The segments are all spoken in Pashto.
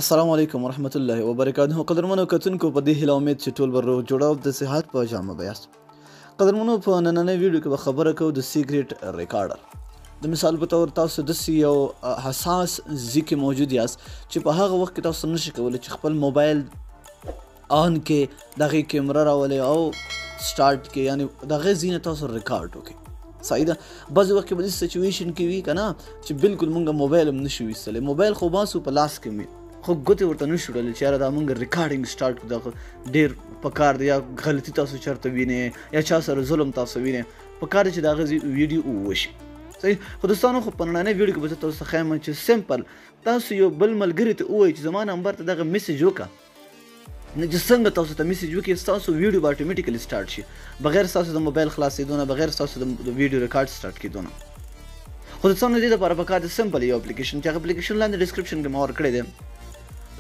السلام علیکم ورحمت الله وبرکاته. قدرمنو کتونکو، په دې هیله امید چې ټول به روغ جوړ او د صحت په جامه به یاست. قدرمنو، په نننۍ ویډیو کې به خبره کوو د secret recorder. د مثال په تور تاسو داسې یو حساس ځای کې موجود یاست چې په هغه وخت کې تاسو نشئ کولی چې خپل موبایل on کې د هغې کیمره راولئ او start کې، یعنې د هغې ځای نه تاسو ریکارډ وکړئ. صحیح ده. بعضې وخت کې به داسې situation کې وي که نه چې بالکل مونږ موبایل هم نشو ویستلی، موبایل خو باسو په لاس کې وي خو ګوتې ورته نشو وړلی چې یاره دا مونږ recording start کړو، دا خو ډېر پکار دی، یا غلطي تاسو چېرته وینئ یا چا سره ظلم تاسو وینئ، پکار دی چې د هغه ویډیو وشي. صحیح. خو دوستانو، خو په نننۍ ویډیو کې به زه تاسو ته ښیم چې simple تاسو یو بل ملګري ته ووایئ چې زما نمبر ته دغه message وکړه، نو چې څنګه تاسو ته message وکړي ستاسو ویډیو به automatically start شي، بغیر ستاسو د موبایل خلاصېدو نه، بغیر ستاسو د ویډیو record start کېدو نه. خو دوستانو، دې دپاره پکار دی simple یو اپلیکیشن چې هغه اپلیکیشن لاندې description کې ما ورکړی دی،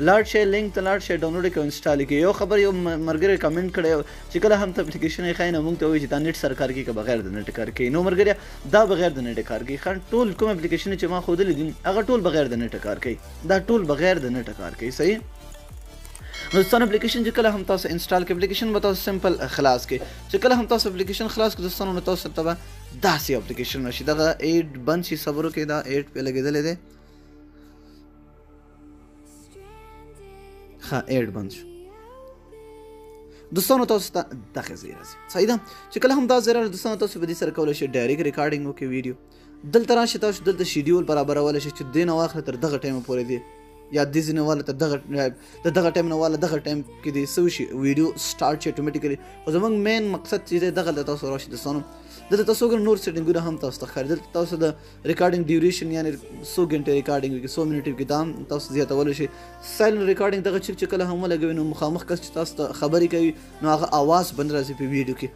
لاړ شئ لینک ته لاړ شئ، download یې کړئ او install یې کړئ. یو خبر یو ملګری کمنټ کړی چې کله هم ته اپلیکیشن یې ښایي نو موږ ته وایي چې دا نېټ سره کار کوي که بغیر د نېټ کار کوي. نو ملګری، دا بغیر د نېټ کار کوي. ښه، ټول کوم اپلیکیشن چې ما ښودلي دي هغه ټول بغیر د نېټ کار کوي، دا ټول بغیر د نېټ کار کوي. صحیح. نو دوستانو، اپلیکیشن چې کله هم تاسو install کړئ، اپلیکیشن به تاسو simple خلاص کړئ. چې کله هم تاسو اپلیکیشن خلاص کړئ دوستانو، نو تاسو ته به داسې اپلیکیشن راشي. دغه ad بند شي، صبر وکړئ، دا ad پرې لګېدلی دی. ښه، ad بند شو. دوستانو، تاسو ته دغه ځای راځي. صحیح ده. چې کله هم دا ځای راځي دوستانو، تاسو په دې سره کولی شئ direct recording وکړئ ویډیو. دلته راشئ تاسو دلته schedule برابرولی شئ چې دې نه واخله تر دغه ټایمه پورې دی، یا دې ځای نه واله تر دغه د دغه ټایم نه واله دغه ټایم کې دې څه وشي، ویډیو start شي automatically. خو زموږ main مقصد چې دی دغه تاسو راشي دوستانو. دلته تاسو وګورئ نور سیټینګونه هم تاسو ته ښکاري. دلته تاسو د recording duration، یعنې څو ګنټې recording وکړي، څو منټې وکړي، دا هم تاسو زیاتولی شئ. silent recording دغه چک چې کله هم ولګوي نو مخامخ کس چې تاسو ته خبرې کوي نو هغه اواز به نه راځي په ویډیو کې.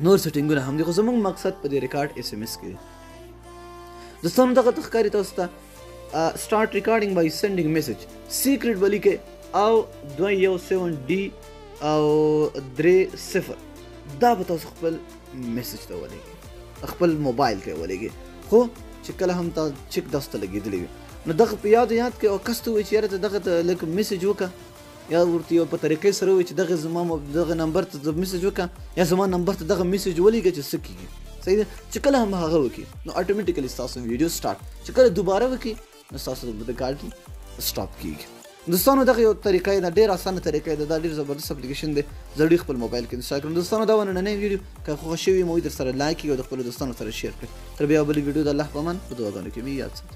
نور سیټینګونه هم دي، خو زموږ مقصد په دې record SMS کې دی. دوستانو، دغه ته ښکاري تاسو ته start recording by sending message، secret به لیکئ او 217 D او 30، دا به تاسو خپل message ته ولېږئ، خپل موبایل ته ولېږئ. خو چې کله هم تا چک داسې ته لګېدلی وي نو دغه په یاد یاد کړئ او کس ته ووایئ چې یاره ته دغه ته لږ message وکړه، یا ورته یو په طریقې سره ووایئ چې دغه زما دغه نمبر ته message وکړه، یا زما نمبر ته دغه message ولېږه چې څه کېږي. صحیح ده. چې کله هم هغه وکړي نو automatically ستاسو ویډیو start، چې کله دوباره وکړي نو ستاسو record stop کېږي. دوستانو، دغه یو طریقه ده، ډېره اسانه طریقه ده، دا ډېر زبردست اپلیکیشن دی، زه ډېر خپل موبایل کې install کړم. دوستانو، دا وه نننۍ ویډیو، که خوښه شوې مو وي در سره like کړئ او د خپلو دوستانو سره share کړئ. تر بیا بلې ویډیو د الله په امان، په دعاګانو کې مې یاد ساتئ.